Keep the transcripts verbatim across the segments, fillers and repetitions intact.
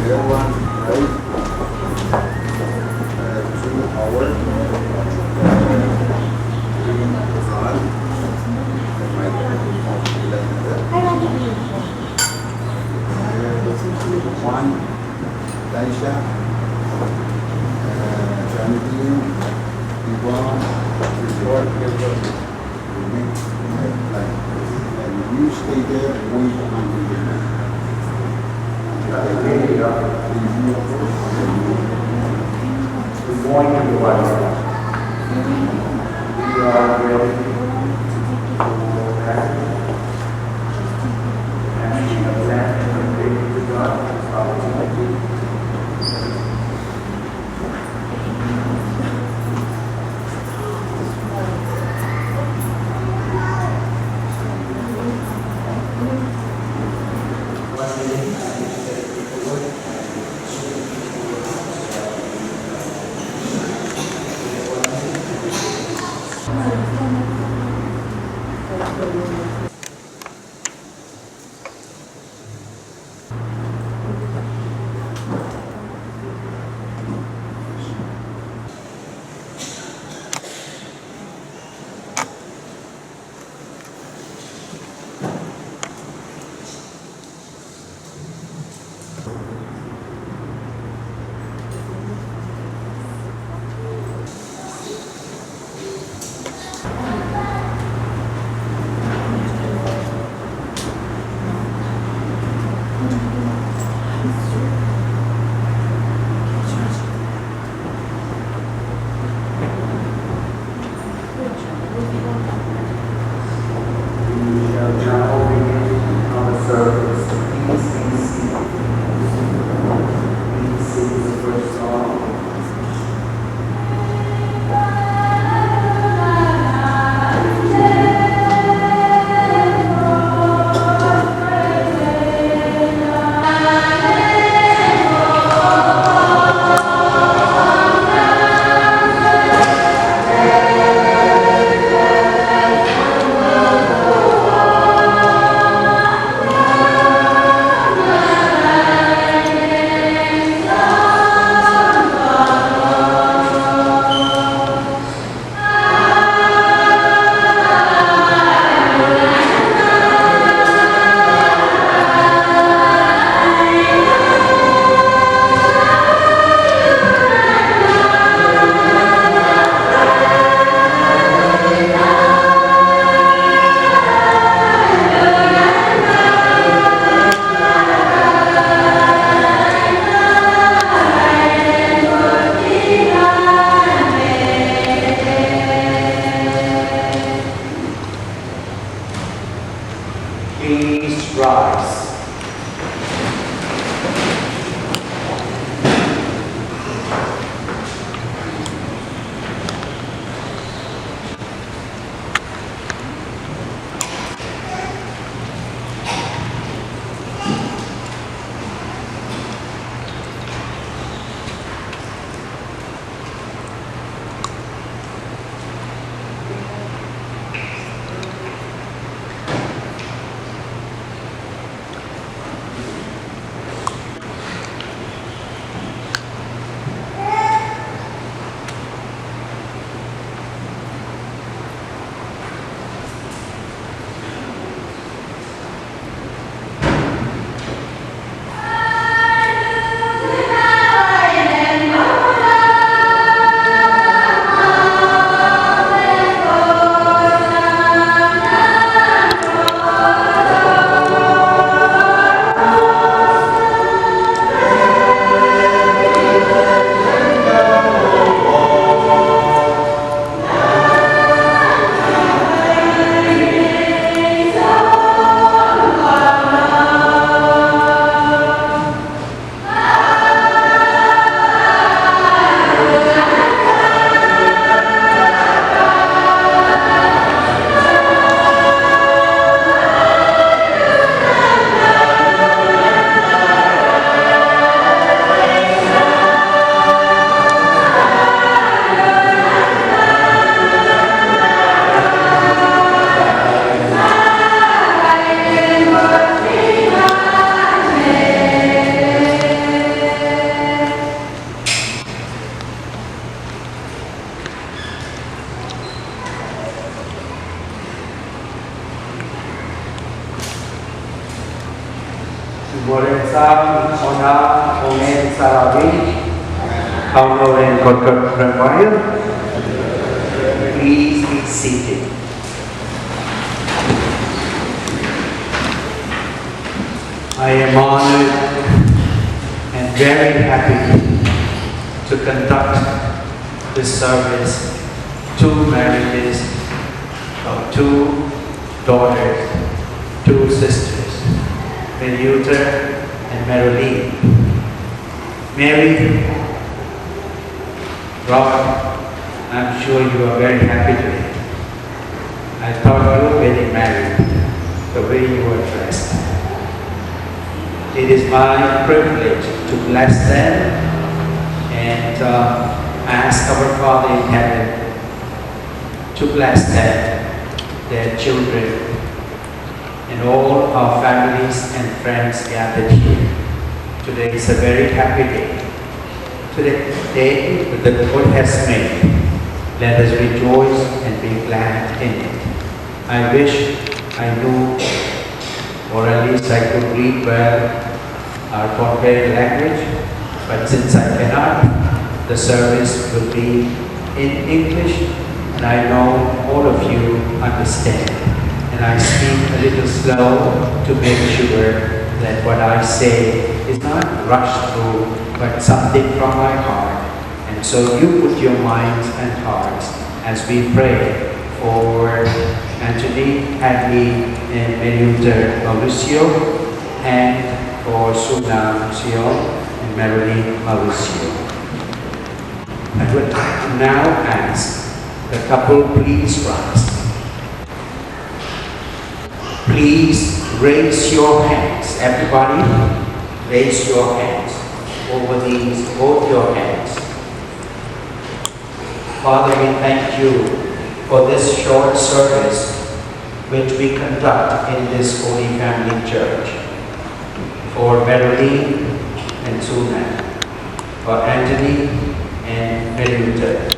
Everyone, right? Uh, two hour, uh, doing Quran. One, Taisha, uh, Jonathan, Yvonne, Resort, Resort. Good morning, everyone. We are ready for Passover. And we have planned and prayed to God for this opportunity. We shall now begin our service. Please be seated. Please sing the first song. Please rise. Mwurin sang, ona, ongen sarawi, Kauno en kotkot rehmwail. Please be seated. I am honored and very happy to conduct this service, two marriages of two daughters, two sisters, Meriuta and Marilyn. Mary, Rod, I'm sure you are very happy today. I thought you were getting married, the way you were dressed. It is my privilege to bless them and uh, ask our Father in heaven to bless them, their children, and all our families and friends gathered here. Today is a very happy day. Today, day that the Lord has made. Let us rejoice and be glad in it. I wish I knew, or at least I could read well, our Pohnpei language, but since I cannot, the service will be in English, and I know all of you understand. And I speak a little slow to make sure that what I say is not rushed through, but something from my heart. And so you put your minds and hearts as we pray for Anthony, Hadley, and Meriuta Mauricio, and for Suna Siong and Marilyn Mauricio. I would now ask the couple please rise. Please raise your hands. Everybody, raise your hands over these, both your hands. Father, we thank you for this short service which we conduct in this Holy Family Church for Marilyn and Suna, for Anthony and Meriuta.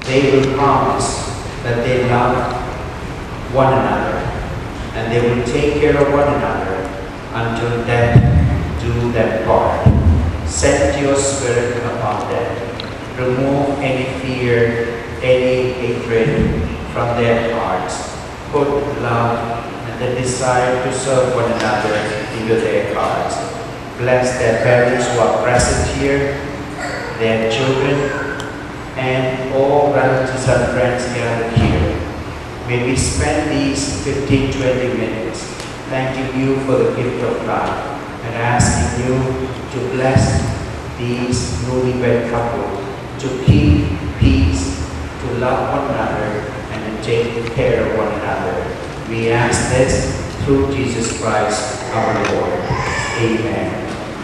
They will promise that they love one another and they will take care of one another until death do them part. Send your Spirit upon them. Remove any fear, any hatred from their hearts. Put love and the desire to serve one another into their hearts. Bless their parents who are present here, their children, and all relatives and friends gathered here. May we spend these fifteen, twenty minutes thanking you for the gift of life and asking you to bless these newlywed couple to keep peace, to love one another, and to take care of one another. We ask this through Jesus Christ our Lord. Amen.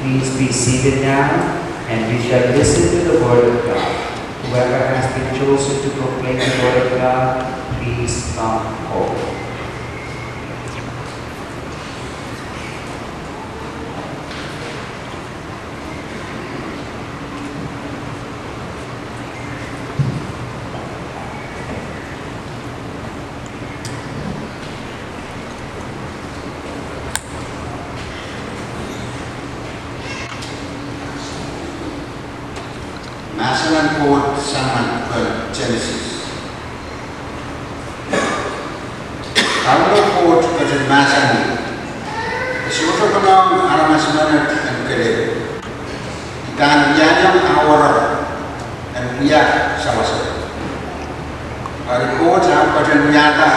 Please be seated now, and we shall listen to the word of God. Whoever has been chosen to proclaim the word of God, please come forward. Mahsen en Koht sang nan pwuken Senesis. Kauno Koht ketin mahsanih: E sohte konehng aramas menet en kelehpw. I pahn wiahiong ah oaror en wia sawasepe. Eri Koht ahpw ketin wiahda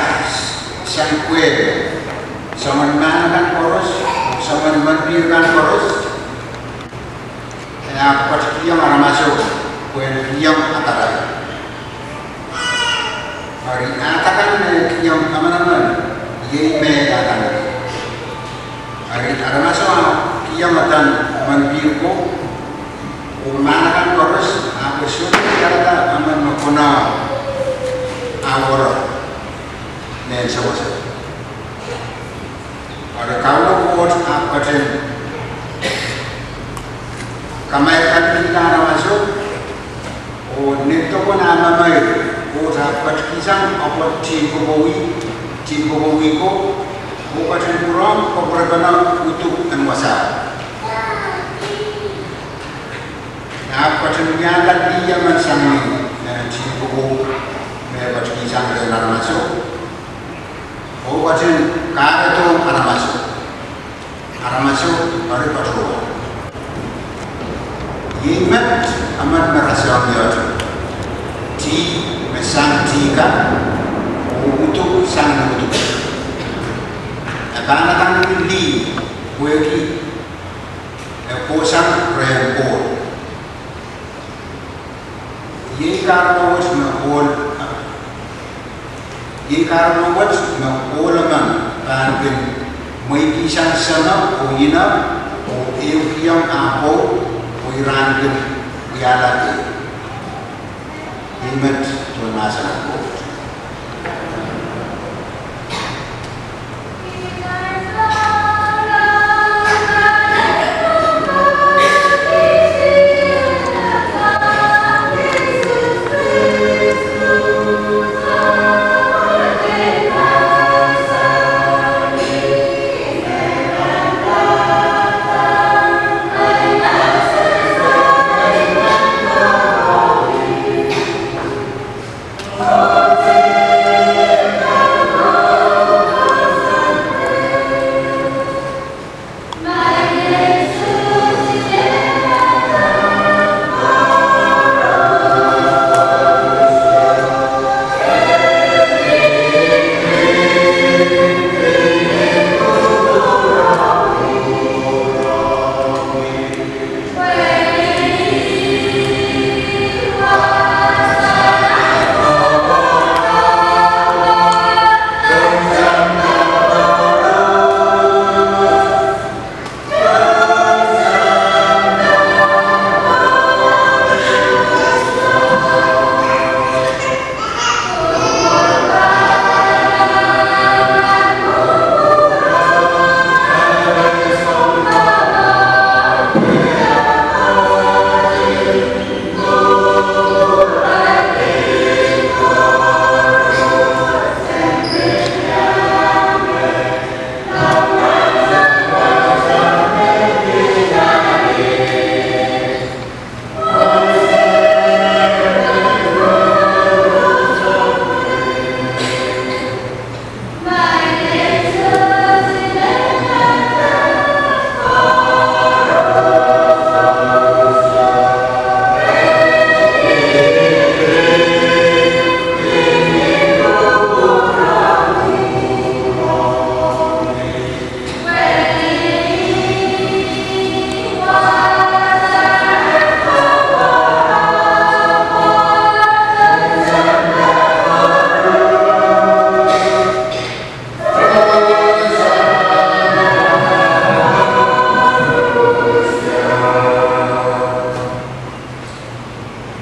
sang pwehl, soangen mahn akan koaros, soangen menpihr kan koaros, e ahpw ketikihong aramaso pwehn kihong ahdarai. Eri ahd akan me kihong emenemen, iei me e adaneki. Eri aramaso ahpw kihong adan menpihr ko, oh mahn akan koaros, ahpw e sohte wiahda emen me konehng ah oaror mehn sawasepe. Eri Kauno Koht ahpw ketin kamairkihda aramaso, oh nin dopwon ah memeir, Koht ahpw ketikihsang apwal tehnpokouwi, tehnpokouwi ko, Oh ketin pwurehng kapwurepene uduk en wasaht. Ahpw ketin wiahla lih emen sang ni, eh, tihpwuko me ketikihsang rehn aramaso. Oh ketin kahredohng aramaso. Aramaso eri patohwan. Iei met emen me rasehng iehte. Tih me sang tih kan, oh uduk sang ni uduk. E pahn adaneki lih, pwehki e kohsang rehn Koht. Iei kahrehda wet me ohl, iei kahrehda wet me ohl emen pahn kin mweikihsang seme oh ine oh ehukihong ah koul oh ira en kin wiahla ehu. Iei met tohn mahsen en Koht.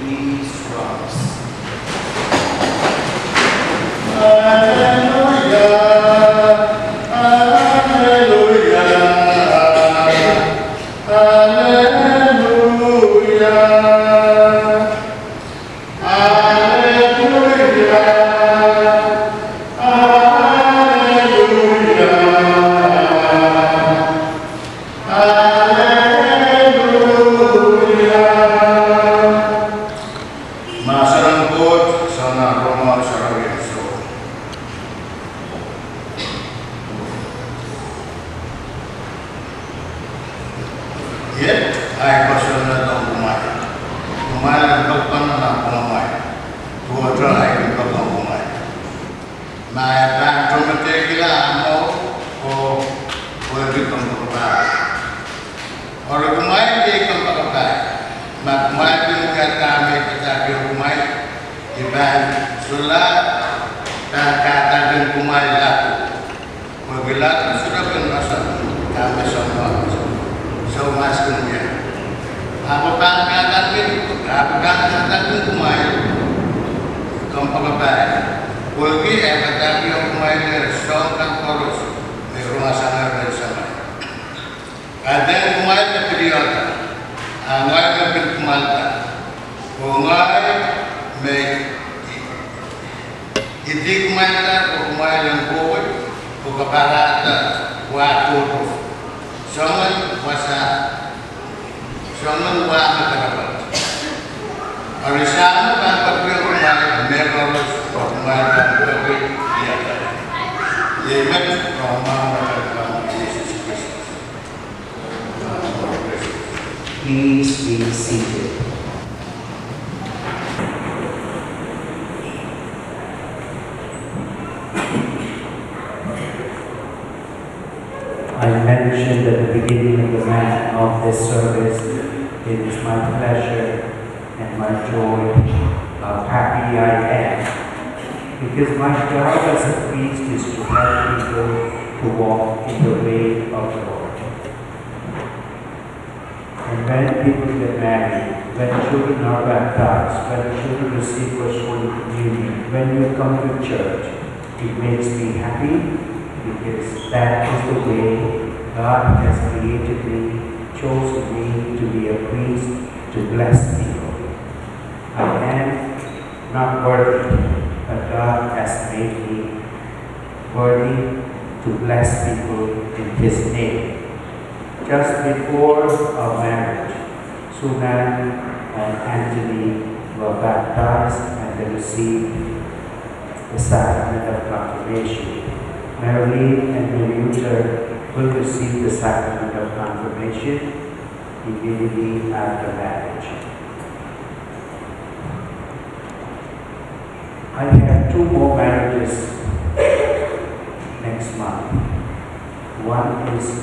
Please rise. Alleluia, alleluia, alleluia, alleluia, alleluia. Alleluia. Mahsen en Koht sang nan Rom sarawi ehu. Iet ahi kosonned ong kumwail. Kumwail en pekpene nan pwungamwail. Duwehte ahi kin pek ong kumwail. Ma e pahn tohnmetehkihla ah mour, oh, oh pwehki kompoakepahi. Eri kumwail iei kompoakepahi. Ma kumwail kin wia dahme I padahkihong kumwail, I pahn solahr pahn kadaniki kumwail ladu. Pwehki ladu surepin roson, dahme soumwahu, sou mas kin wia. Ahpw I pahn kadaniki, ahpw I pahn kadaniki kumwail kompoakepahi. Pwehki e padahkihong kumwail soahng kan koaros me rongahsangehr rehn Sahmo. Kaidehn kumwail me piliada, a ngehi me pil kumwailda. Oh ngehi me idih kumwailda, oh kumwail en kohwei, oh kapahrahda Wa tohto. Soangen wasa, soangen wa me karapat. Eri Sahmo pahn patohwan kumwail mehkoaros, oh kumwail pahn patohwan iang. Iei met oh mwahu en Kaun Sises Kristus. Please be seated. I mentioned at the beginning of the ma-, of this service, it is my pleasure and my joy how happy I am, because my job as a priest is to help people to walk in the way of the Lord. And when people get married, when children are baptized, when children receive First Holy Communion, when you come to church, it makes me happy because that is the way God has created me, chosen me to be a priest, to bless people. I am not worthy, but God has made me worthy to bless people in His name. Just before our marriage, Sunan and Anthony were baptized and they received the sacrament of confirmation. Marilyn and Manuter will receive the sacrament of confirmation immediately after marriage. I have two more marriages next month. One is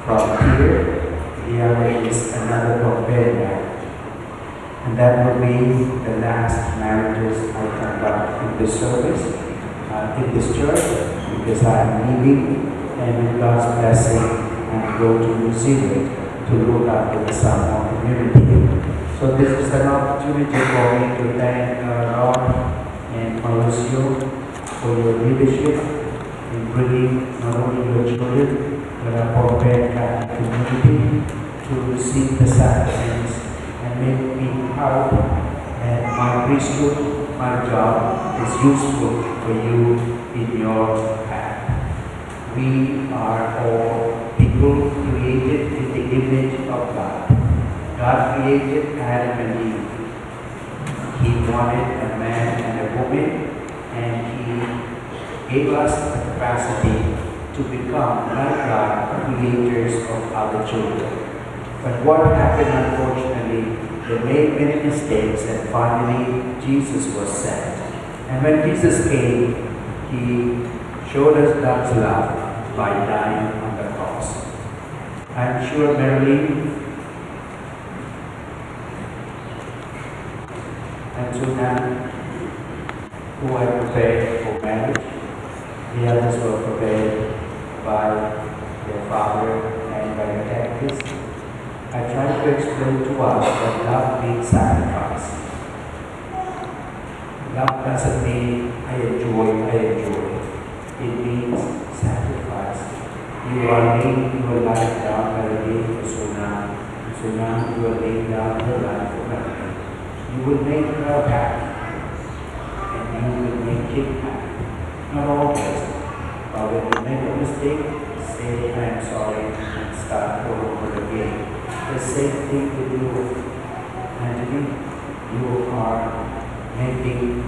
from here, the other is another Pohnpei marriage. And that will be the last marriages I conduct in this service, uh, in this church, because I am leaving, and with God's blessing, I'm going to New Zealand to look after the Samoan community. So this is an opportunity for me to thank, uh, Rod and Mauricio for your leadership in bringing not only your children, but our Pohnpei Catholic community to receive the sacraments and make me proud that my priesthood, my job is useful for you in your path. We are all people created in the image of God. God created Adam and Eve. He wanted a man and a woman, and He gave us the capacity to become, like God, creators of other children. But what happened, unfortunately, they made many mistakes, and finally Jesus was sent. And when Jesus came, He showed us God's love by dying on the cross. I'm sure Marilyn and Sunan, who were prepared for marriage, the others were prepared by their father and by the catechist. I tried to explain to us that love means sacrifice. Love doesn't mean I enjoy, I enjoy. It means sacrifice. You are laying your life down, Marilyn, for Sunan. Sunan, you are laying down your life for Marilyn. You will make her happy, and you will make him happy. Not always, but when you make a mistake, say, "I am sorry," and start all over again. The same thing with you, Anthony. You are making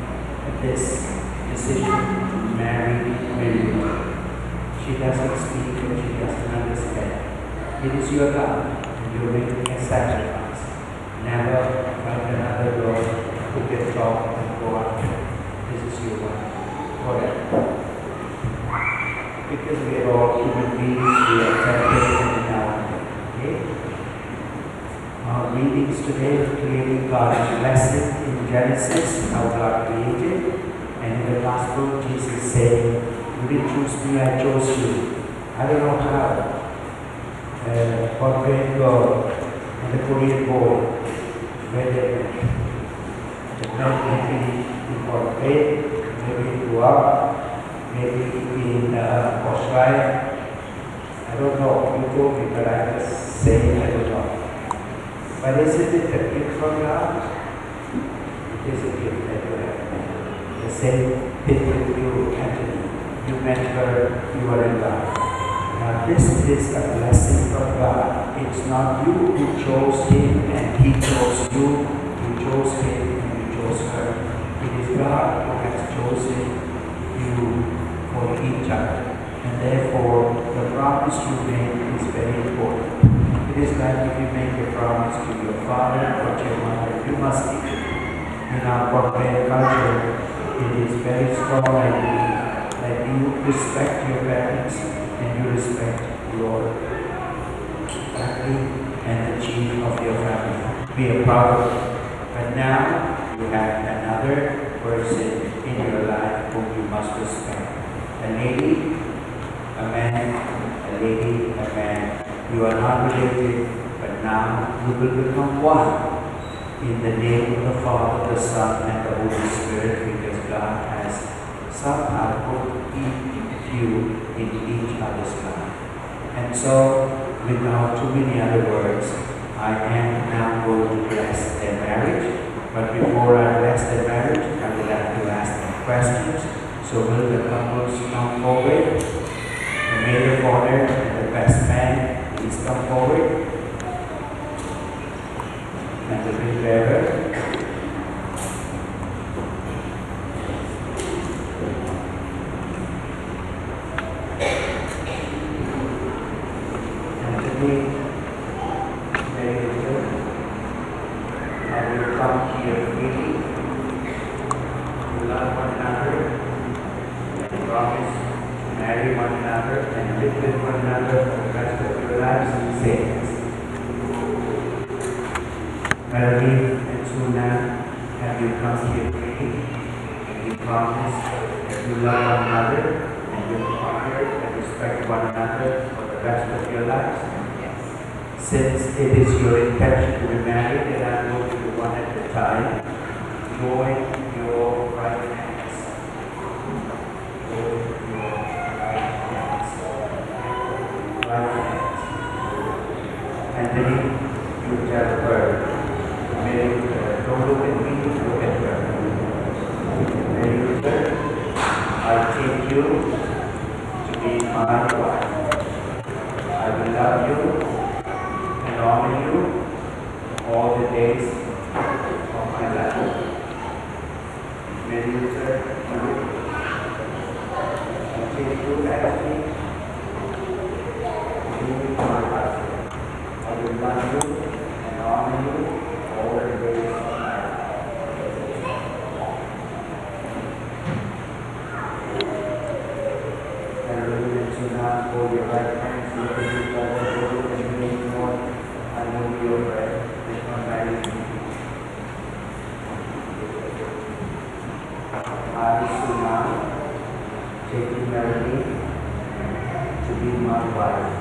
this decision to marry Marilyn. She doesn't speak and she doesn't understand. It is your love, and you're making a sacrifice. Never find another girl who can talk and go after. This is your one. Forever. Because we are all human beings, we are tempted every now and then. Okay? Our readings today clearly God's blessing in Genesis, how God created, and in the gospel, Jesus saying, "You didn't choose me, I chose you." I don't know how, uh, Pohnpei girl and the Korean boy, where they met. They met maybe in Pohnpei, maybe in Guam, maybe in, uh, Australia. I don't know. You told me, but I just say I don't know. But isn't it a gift from God? It is a gift that you have. The same thing with you, Anthony. You met her, you are in love. Now, this is a blessing from God. It's not you who chose him and he chose you. You chose him and you chose her. It is God who has chosen you for each other. And therefore, the promise you make is very important. It is like if you make a promise to your father or to your mother, you must keep it. In our Pohnpei culture, it is very strong, I believe, that you respect your parents and you respect your family and the chief of your family. Be a proverb. But now you have another person in your life whom you must respect. A lady, a man, a lady, a man. You are not related, but now you will become one in the name of the Father, the Son, and the Holy Spirit, because God has somehow put in you in each other's life. And so, without too many other words, I am now going to bless their marriage. But before I bless their marriage, I would like to ask them questions. So will the couples come forward? The maid of honor and the best man, please come forward. And the ring bearer. And today, very good. And you come here freely. You love one another. And promise to marry one another and live with one another for the rest of your lives. Say yes. Melanie and Suna, have you come here freely? And you promise that you love one another and you honor and respect one another for the rest of your lives? Yes. Since it is your intention to be married, then I'm going to do one at a time. Join your right hands. Join your right hands. Right hands. And then you tell her, Mary, uh, don't look at me, look at her. Mary, I take you to be my wife. I will love you and honor you all the days of my life. Mary, I take you as me, you are my husband. I will love you and honor you all the days of my life. And when you mention now, hold your right hands, look at each other, hold it and mean what? I know your friend, this one married me. I, Suna, taking Melanie to be my wife.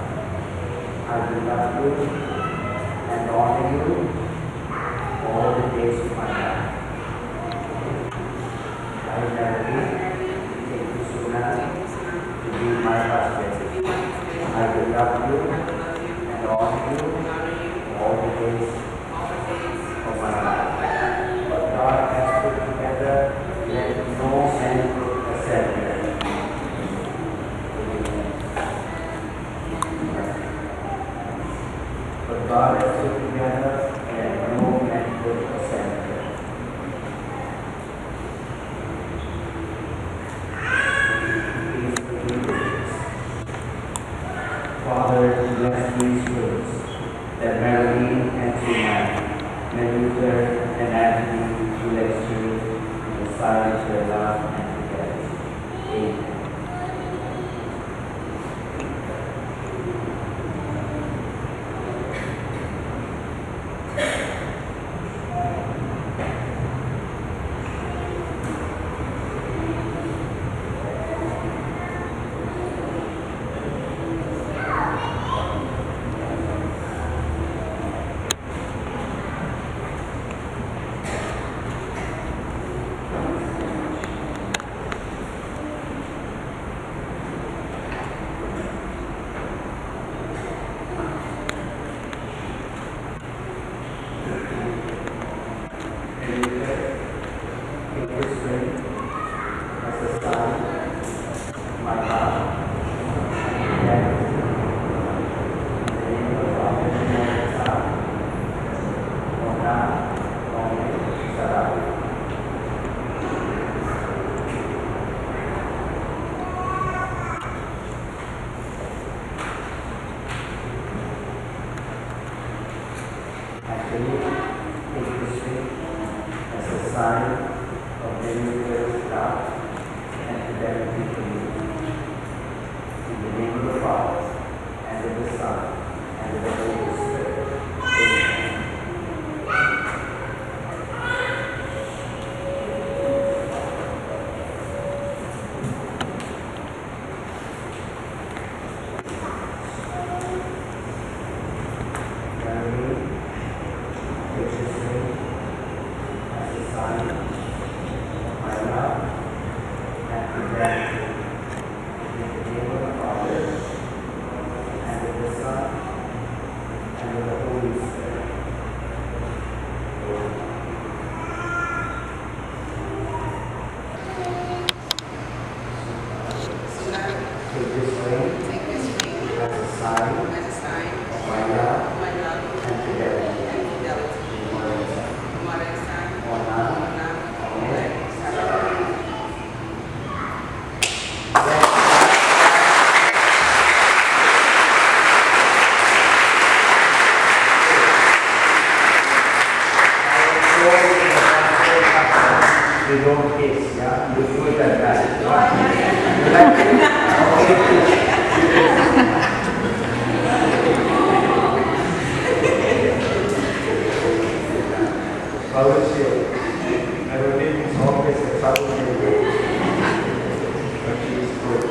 I will love you and honor you all the days of my life. I, Melanie, taking Suna to be my husband. I will love you and honor you all the days of my life. What God has put together, let no man put asunder. What God has put together, let no man put asunder. Father, bless these words, that Melanie and Suna, Meluther and Anthony, will exchange in the silence of their love and together. Amen. Anthony, take this ring as a sign of genuine love and fidelity for you. In the name of the Father, and of the Son, and of the Holy Spirit. Amen. Anthony, take this ring as a sign of my love and fidelity. In the name of the Father, and of the Son, and of the Holy Spirit. Take this ring as a sign of my love and fidelity. Amen. We don't kiss, yeah? You do it like that. You like it? Okay. Mauricio, I don't think it's always a troublemaker, but he's good.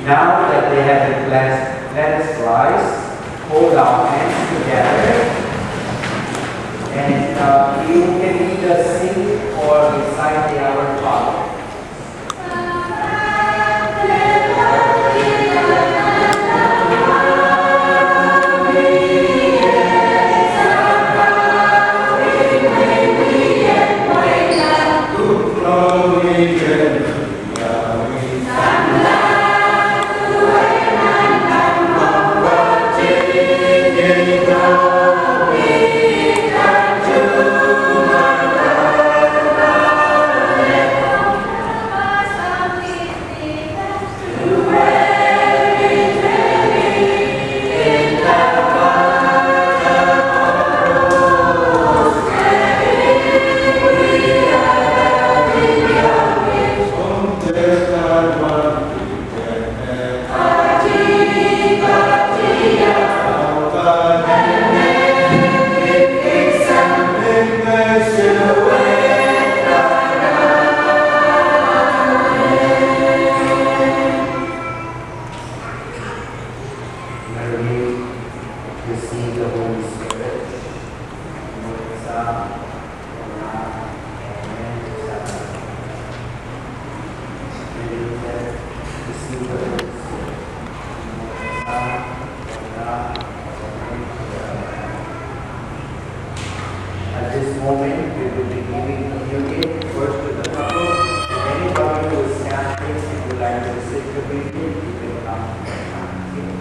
Now that they have been blessed, let us rise, hold our hands together, and uh, you can either sing or recite the Our Father. May we receive the Holy Spirit. May we receive the Holy Spirit. At this moment, we will be giving communion first to the couple. And anybody who is Catholic and would like to receive communion, you can come. Okay?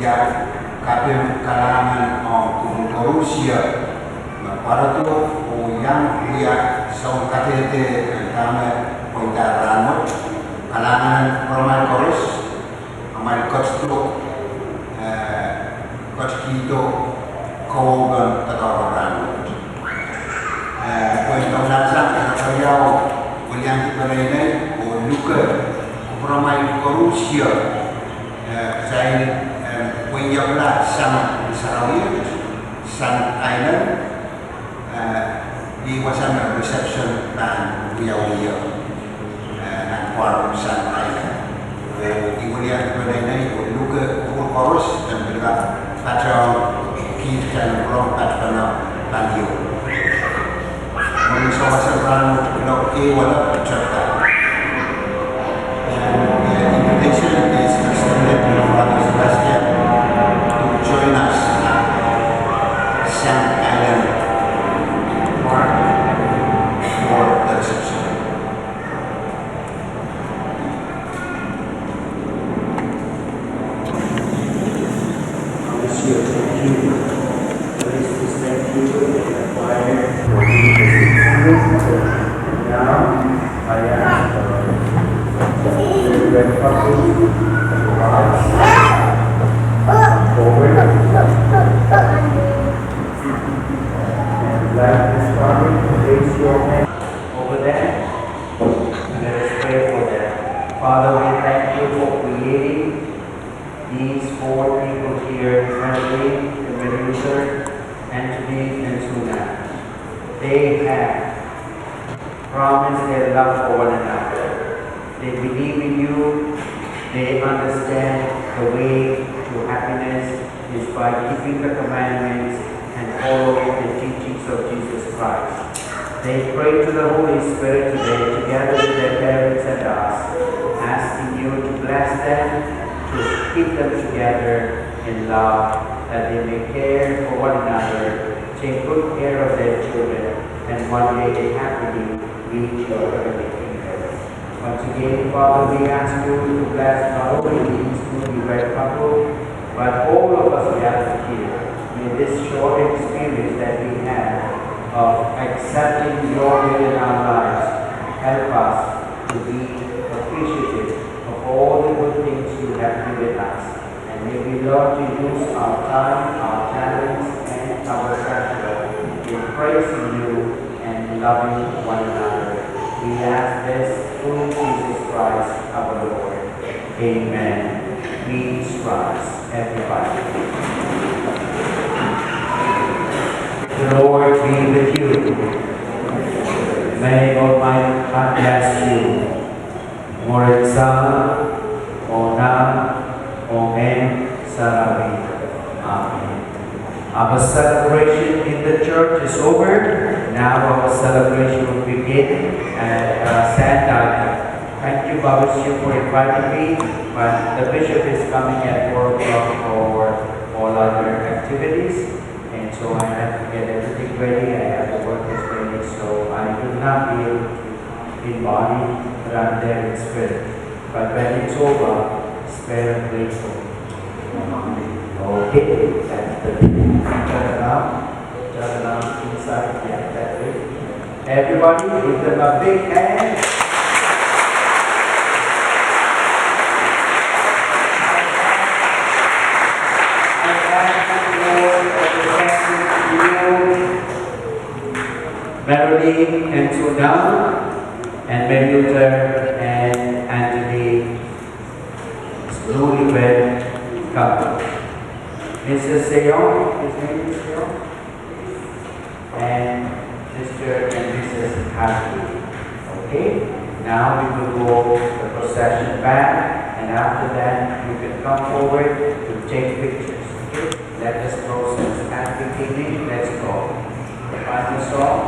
Kaping kalahngan ong kupwur koaros me pwarodo oh iang wia soun kadehde en dahme pweida rahnwet. Kalahngan en kupwuramwail koaros, amwail ketido, eh, ketikihdo kowe kan doadoahk en rahnwet. Eh, pwehn doulahsang, eh, keriau, wiliandi peneinei oh luke kupwuramwail koaros, eh, kitail, eh, pweiekla sang sarawi, sang island, eh, ih wasa me reception pahn wiawi, eh, nan pwarodo sang island. Oh I wiliandi peneinei oh luke kupwur koaros en pil kak patohwan kihda nan pwurehng patpene pahn ieu. Mwurin souwas en rahnwet, kuloak ehu elep tepda. And the invitation is extended to Father Sebastian to join us at Saint Island Park for the reception. Monsieur, thank you. Please to thank you in the choir for leading us in singing. Now, I ask, uh, the Reverend Papu to rise and come forward. And like this family, raise your hand over there. And let us pray for them. Father, we thank you for creating these four people here, Melody, Ebenezer, Anthony, and Suna. They have promised their love for one another. They believe in you. They understand the way to happiness is by keeping the commandments and following the teachings of Jesus Christ. They pray to the Holy Spirit today, together with their parents and us, asking you to bless them, to keep them together in love, that they may care for one another, take good care of their children, and one day happily reach your heavenly kingdom. Once again, Father, we ask you to bless not only these newlywed couple, but all of us gathered here. May this short experience that we have of accepting your will in our lives help us to be appreciative of all the good things you have given us. And may we learn to use our time, our talents, and our treasure in praising you and loving one another. We ask this through Jesus Christ our Lord. Amen. Please rise, everybody. The Lord be with you. May Almighty God bless you. Mwurin Sahm, oh Nahn, oh Ngehn Sarawi. Amen. Our celebration in the church is over. Now our celebration will begin at, uh, Saint Island. Thank you, Babushi, for inviting me. But the bishop is coming at four o'clock for all other activities. And so I have to get everything ready. I have the workers ready. So I will not be able to embody, but I'm there in spirit. But when it's over, spare and grateful. Okay, that's the thing. Turn around, turn around inside, yeah, that way. Everybody, give them a big hand. And thank you, Lord, for the blessing of you. Melody and Sundar, and Melody and Anthony, newlywed couple. Missus Seong, his name is Seong, and Mister and Missus Happy. Okay, now we will go the procession back, and after that you can come forward to take pictures. Okay, let us process. Happy beginning, let's go. Final song.